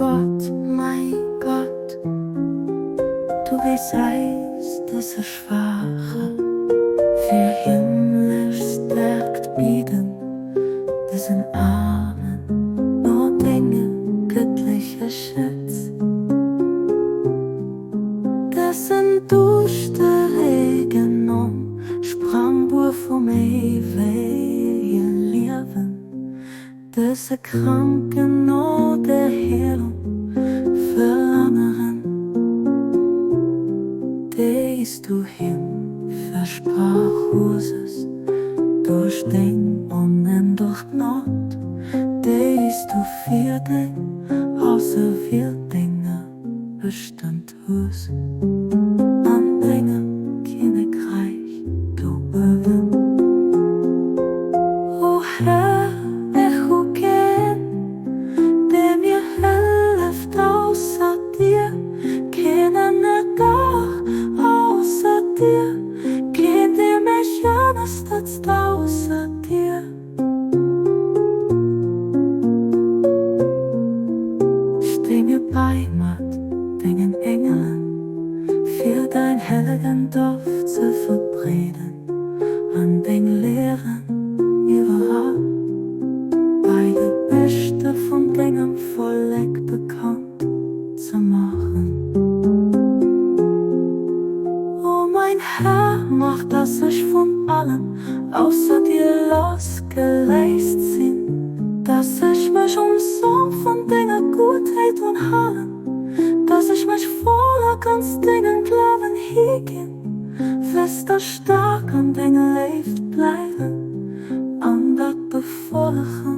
Gott, mäi Gott, du géis eis dëse Schwaache fir himmlesch Stärkt bidden, dësen Aarmen no dengem gëttleche Schutz. Dësen duuschteregen Sprangbuer vum éiwege Liewen, dëse Kranken no der Heelung verlangeren, déi s du him versprach hues duerch deng onendlech Gnod, déi s du fir deng auserwielt Dénger bestëmmt hues an dengem Kinnekräich do uewen. O Här, ech hu keen, dee mir hëlleft ausser dir, keen Ënnerdach ausser dir, keen, dee mech ënnerstëtzt ausser dir. Stéi mir bei mat dengen Engelen, fir däin hellegen Doft ze verbreeden an deng Lehren iwwerall bei de Beschte vun dengem Vollek bekannt ze maachen. O mäin Här, mach dass ech vun allen ausser dir lassgeléist sinn, dass ech mech um Som vun denger Guttheet unhalen, dass ech mech voll a ganz dengem Glawen higinn, fest a staark an denger Léift bleiwen an dat befollegen.